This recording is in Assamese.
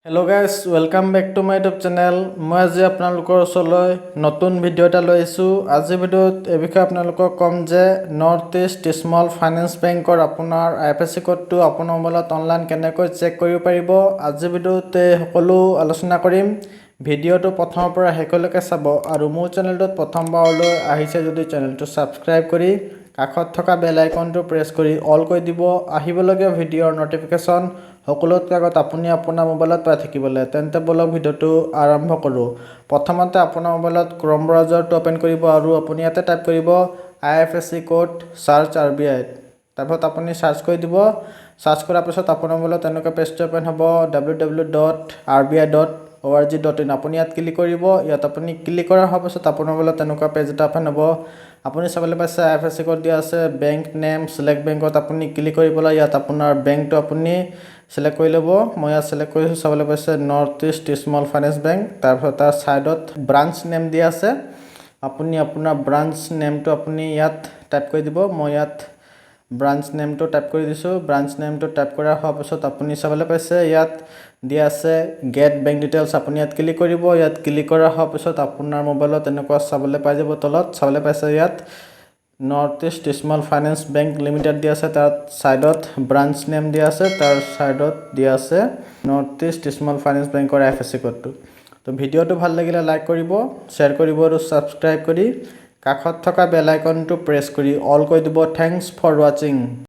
Hello guys, welcome back to my YouTube channel. মই আজি আপোনালোকৰ ওচৰলৈ নতুন ভিডিঅ' এটা লৈ আহিছোঁ। আজিৰ ভিডিঅ'ত এই বিষয়ে আপোনালোকক ক'ম যে নৰ্থ ইষ্ট স্মল ফাইনেন্স বেংকৰ আপোনাৰ আইএফএছচি ক'ডটো আপোনাৰ মোবাইলত অনলাইন কেনেকৈ চেক কৰিব পাৰিব, আজিৰ ভিডিঅ'তে সকলো আলোচনা কৰিম। ভিডিঅ'টো প্ৰথমৰ পৰা শেষলৈকে চাব আৰু মোৰ চেনেলটোত প্ৰথমবাৰলৈ আহিছে যদি চেনেলটো ছাবস্ক্ৰাইব কৰি কাষত থকা বেল আইকনটো প্ৰেছ কৰি অল কৰি দিব, আহিবলগীয়া ভিডিঅ'ৰ ন'টিফিকেশ্যন সকলোতকৈ আগত আপুনি আপোনাৰ মোবাইলত পাই থাকিবলৈ। তেন্তে ব'লক, ভিডিঅ'টো আৰম্ভ কৰোঁ। প্ৰথমতে আপোনাৰ মোবাইলত ক্ৰম ব্ৰাউজাৰটো অ'পেন কৰিব আৰু আপুনি ইয়াতে টাইপ কৰিব "IFSC code search RBI"। তাৰপিছত আপুনি চাৰ্চ কৰি দিব। চাৰ্চ কৰাৰ পিছত আপোনাৰ মোবাইলত তেনেকুৱা পেজটো অ'পেন হ'ব, www.rbi.org.in। আপুনি ইয়াত ক্লিক কৰিব। ইয়াত আপুনি ক্লিক কৰা হোৱাৰ পিছত আপোনাৰ মোবাইলত তেনেকুৱা পেজ এটা অ'পেন হ'ব। আপুনি চাবলৈ পাইছে আইএফএছচি ক'ড দিয়া আছে। বেংক নেম চিলেক্ট বেংকত আপুনি ক্লিক কৰি পেলাই ইয়াত আপোনাৰ বেংকটো আপুনি চিলেক্ট কৰি ল'ব। মই ইয়াত চিলেক্ট কৰিছোঁ, চাবলৈ পাইছে north east small finance bank. তাৰপিছত তাৰ ছাইডত ব্ৰাঞ্চ নেম দিয়া আছে। আপুনি আপোনাৰ ব্ৰাঞ্চ নেমটো আপুনি ইয়াত টাইপ কৰি দিব। মই ইয়াত ব্ৰাঞ্চ নেমটো টাইপ কৰি দিছোঁ। ব্ৰাঞ্চ নেমটো টাইপ কৰা হোৱাৰ পিছত আপুনি চাবলৈ পাইছে ইয়াত দিয়া আছে গেট বেংক ডিটেইলছ। আপুনি ইয়াত ক্লিক কৰিব। ইয়াত ক্লিক কৰা হোৱাৰ পিছত আপোনাৰ মোবাইলত এনেকুৱা চাবলৈ পাই যাব। তলত চাবলৈ পাইছে ইয়াত north east small finance bank limited দিয়া আছে। তাত ছাইডত ব্ৰাঞ্চ নেম দিয়া আছে, তাৰ ছাইডত দিয়া আছে নৰ্থ ইষ্ট স্মল ফাইনেন্স বেংকৰ আইএফএছচি ক'ডটো। তো ভিডিঅ'টো ভাল লাগিলে লাইক কৰিব, শ্বেয়াৰ কৰিব আৰু ছাবস্ক্ৰাইব কৰি কাষত থকা বেল আইকনটো প্ৰেছ কৰি অল কৰি দিব। Thanks for watching.